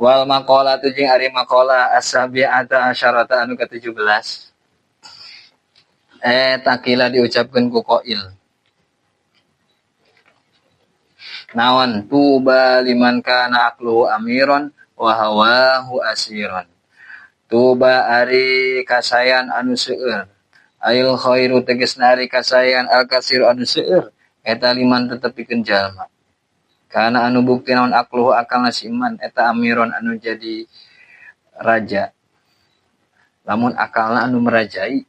Wal maqalatu jeung ari maqalah as-sabi'ata asyarata anu ke-17. Takila diucapkeun ku qail. Naon tuba liman kana aqluhu amiron wa hawahu asiron. Tuba ari kasayan anu seueur. Ail khairu tegasna ari kasayan al kasir anu seueur eta liman tetepikeun jalma. Kana anu bukti naon aqluhu akalna si iman eta amiron anu jadi raja. Lamun akalna anu merajai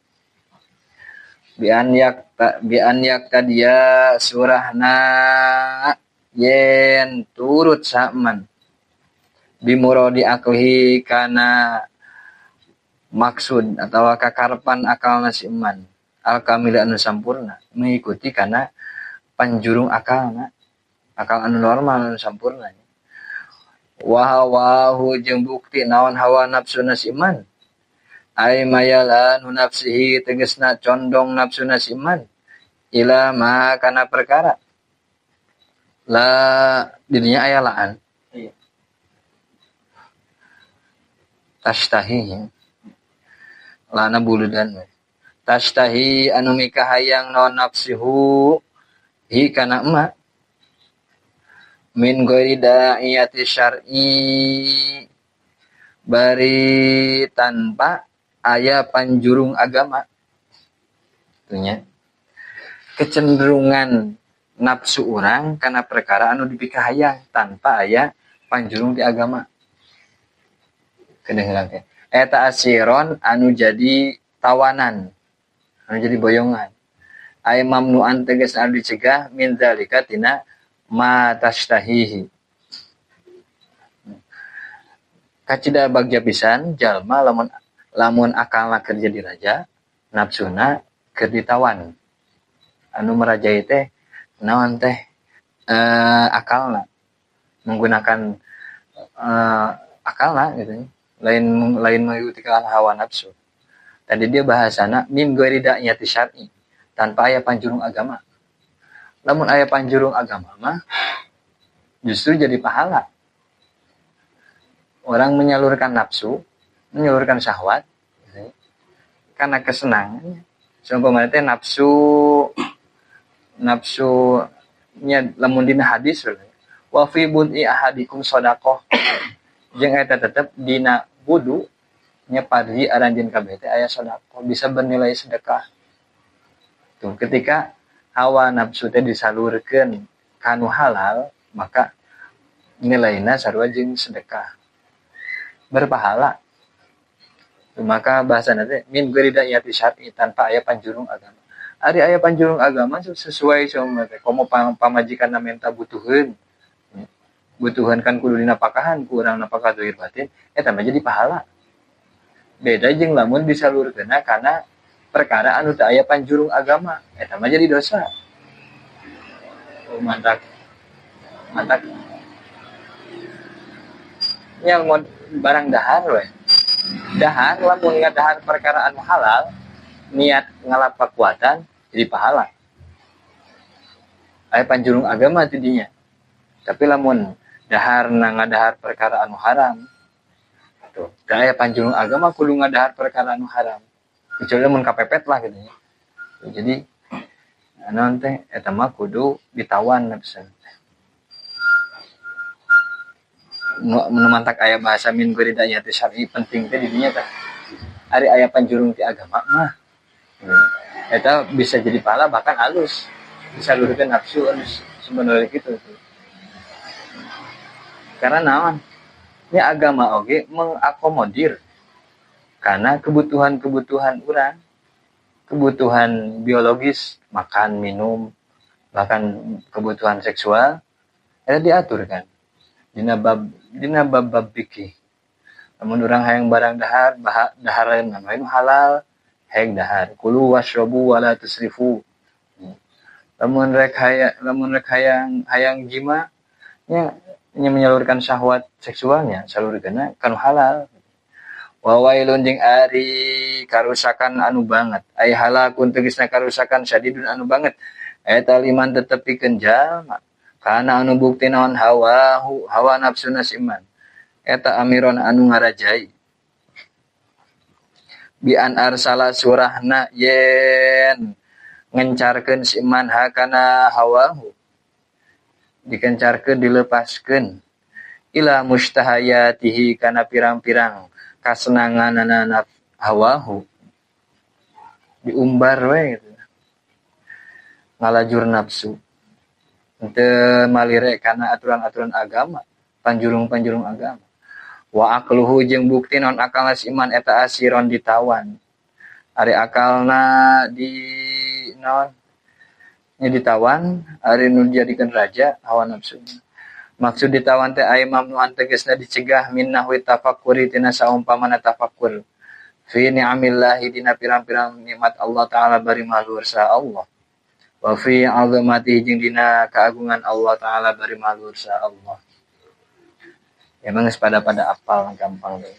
bian yak dia surahna yen turut saman bimuradi aklihi kana maksud atau kakarepan akalna si iman al kamil anu sampurna mengikuti kana panjurung akalna akal anu normal anu sampurna. Wa hawahu jeung bukti naon hawa nafsuna si iman ay mayalanu nafsihi tegasna condong nafsuna si iman ila ma kana perkara la dirinya aya laan iya. Tashtahi lana buludan tashtahi anu mikahayang naon nafsihu hi kana emak min ghairi da'iyati syar'i bari tanpa aya panjurung agama. Itunya kecenderungan nafsu orang karena perkara anu dipikahayang tanpa aya panjurung di agama. Kedengeran teh eta asiron anu jadi tawanan, anu jadi boyongan. Ay mamnuan tegas anu dicegah min zalika tina ma tashtahihi. Kacida bagja pisan jalma lamun akalna keur jadi raja, nafsuna keur ditawan. Anu merajai teh naon teh akalna menggunakan akalna gitu. Lain mengikuti hawa nafsu. Tadi dia bahasana min ghairi da'iyati syar'i, tanpa aya panjurung agama. Lamun aya panjurung agama mah justru jadi pahala. Orang menyalurkan nafsu, menyalurkan syahwat gitu, karena kesenangannya. Seumpama teh nafsu nya lamun dina hadis wa fi bud'i ahadikum shadaqah jeung eta tetep dina wudu nya padri aranjeun kabeh teh aya sedekah, bisa bernilai sedekah. Tuh ketika hawa nafsu teh disalurkeun kanu halal maka nilaina sarua jeung sedekah, berpahala. Tuh, maka bahasana teh min ghairi da'iyati syar'i, tanpa aya panjurung agama. Ari aya panjurung agama sesuai sama teh komo pamajikanna menta butuheun. Butuhan kan kudu dinapakahan, kurang napakah zahir batin, eta mah jadi pahala. Beda jeung lamun disalurkeunna kana perkara anu teu aya panjurung agama, eta mah jadi dosa. Oh, mantak. Mantak. Nya mun barang dahar we. Dahar lamun ngadahar perkara anu halal, niat ngalap kekuatan jadi pahala. Aya panjurung agama ti dinya. Tapi lamun dahar na ngadahar perkara anu haram, tuh, da aya panjurung agama kudu ngadahar perkara anu haram. Kecuali mun kapepet lah gitu ya. Jadi naon teh eta mah kudu ditawan nafsu. Nu mantak aya bahasa min ghairi da'iyati syar'i penting teh di dinya teh. Ari aya panjurung ti agama mah eta bisa jadi pahala bahkan halus. Bisa luhurkeun nafsu halus sebenarnya gitu. Karena naon? Ini agama oge mengakomodir karena kebutuhan-kebutuhan urang, kebutuhan biologis, makan, minum, bahkan kebutuhan seksual eta diatur kan. Dina bab fikih. Lamun urang hayang barang dahar, dahareun lain halal, hayang dahar. Kulu washrabu wala tusrifu. Lamun rek hayang jima nya menyalurkan syahwat seksualnya, salurkeunna kanu halal. Wa wailun jeung ari karusakan anu banget. Ai halakun tegasna karusakan sadidun anu banget. Eta liman tetepikeun jalma. Kana anu bukti naon hawa nafsu nasiman. Eta amiron anu ngarajai bi an arsala surahna yen ngencarkeun si man hakana hawahu, dikencarkeun, dilepaskeun, ila mustahayatihi kana pirang-pirang kasenanganana hawahu, diumbar we gitu, ngalajur nafsu, henteu malire kana aturan-aturan agama, panjurung-panjurung agama. Wa aqluhu jeung bukti non akalna si iman eta asiron ditawan, ari akalna di naon nya ditawan, ari nu dijadikeun raja hawa nafsu. Maksud ditawan teh ay mamnuan tegasna dicegah, min nahwi tafakkuri tina saumpamana tafakkur, fi ni'amillahi dina pirang-pirang nikmat Allah Ta'ala bari maha saha Allah, wa fi azamatihi jeung dina keagungan Allah Ta'ala bari maha saha Allah. Emang geus pada pada apal, gampang deh.